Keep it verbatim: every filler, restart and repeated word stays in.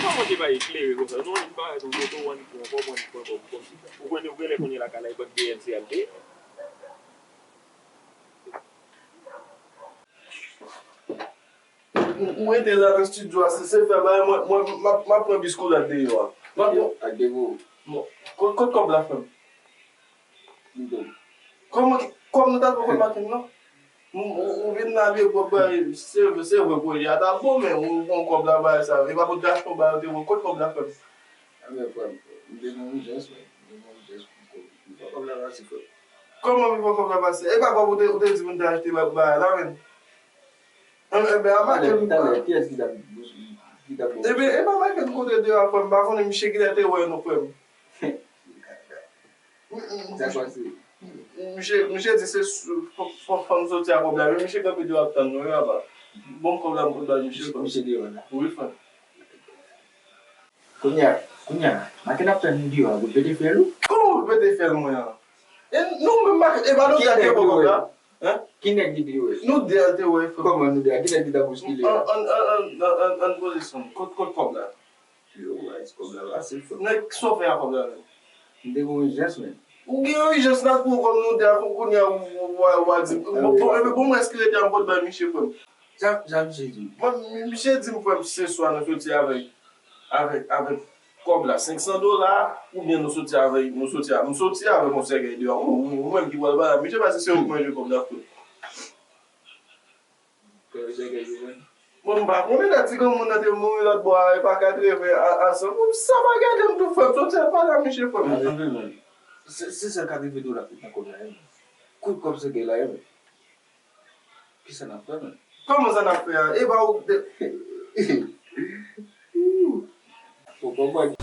Kòman te bay eklere konsa? Non, li parèt ou kote w annik pran kòb, annik pran kòb, kòb. Ou konnen, ou genlè konnen lakay la, e bank B M C a l te ye. Ou, ou rete la nan estidyo a, se, se fè bagay, mwen, mwen, m ap, m ap pran bis kounye a deyò a. M ap pran. Ak devo. Bon, kot, kot kòb la, frè m? Kòman, kòb nou ta poko maten non? Ou, ou, ou vin la vye pwòp bagay, se, se vre pwojè a ta bon, men ou pran kòb la bagay sa, e pa pou te achte yon bagay, ou te pran, kot kòb la, frè m? Anben, frè m, m te gen yon ijans, men, m te gen yon ijans pou kòb, pou kòb la pase, frè m. Kòman pou kòb la pase? E pa kòb ou te, ou te di pou n te achte bagay la, men. Enben, a make m. Talè, talè, kiyès ki t ap, ki t ap bon? Enben, e pa make m kote deyò a, frè m, m pa konnen misye kilè te wè nou, frè m. Sa k pase? Misye, misye di se sou, fò, fò, fò m soti a kòb la, men misye kanpe deyò ap tann nou, wi, papa. Bon, kòb la m pot bay misye, frè m. Misye deyò la? Wi, frè m. Kounye a, kounye a, maten ap tann nou deyò a, pou l pete fyèl ou? Kòman pou l pete fyèl mwen an? E nou menm maten, e pa nou ki te pran kòb la? Hein? Ki nèg ki te wè? Nou de a te wè, frè m. Kòman nou de a? Ki nèg ki t ap bouskile a? Ann, ann, ann poze sou m. Kot, kot kòb la? Yo, guys, kòb la pase, frè m. Nèg, sa w fè a kòb la menm? M te gen yon ijans, men. Ou gen yon ijans la pou kòb nou de a, kounye a, w a di. Bon, bon, bon, mwen, èske rete a m pot bay misye, frè m? Jan, jan misye di m. Mwen, misye di m, frè m, se swa nou soti avèk, avèk, avèk kòb la, senk san dola, oubyen nou soti avèk, nou soti a, m soti avèk yon sèkèy deyò. Ou, ou, ou menm ki pral ba la, misye pa se se ou k manje kòb la, frè. Kòb sèkèy yo, men. Bon, m pa konnen lè ti granmoun nan te mouri lòt bò a, e pa katreven a, a san. Bon, sa pa gade m tou, frè m, soti al pale a misye, frè m. Ann, ann, ann. Se, se sèl katreven dola ki nan kòb la, wi. Kote kòb sèkèy la, wi. Kisa n ap fè, menm? Kòman sa n ap fè a? E pa ou de. Ou konprann?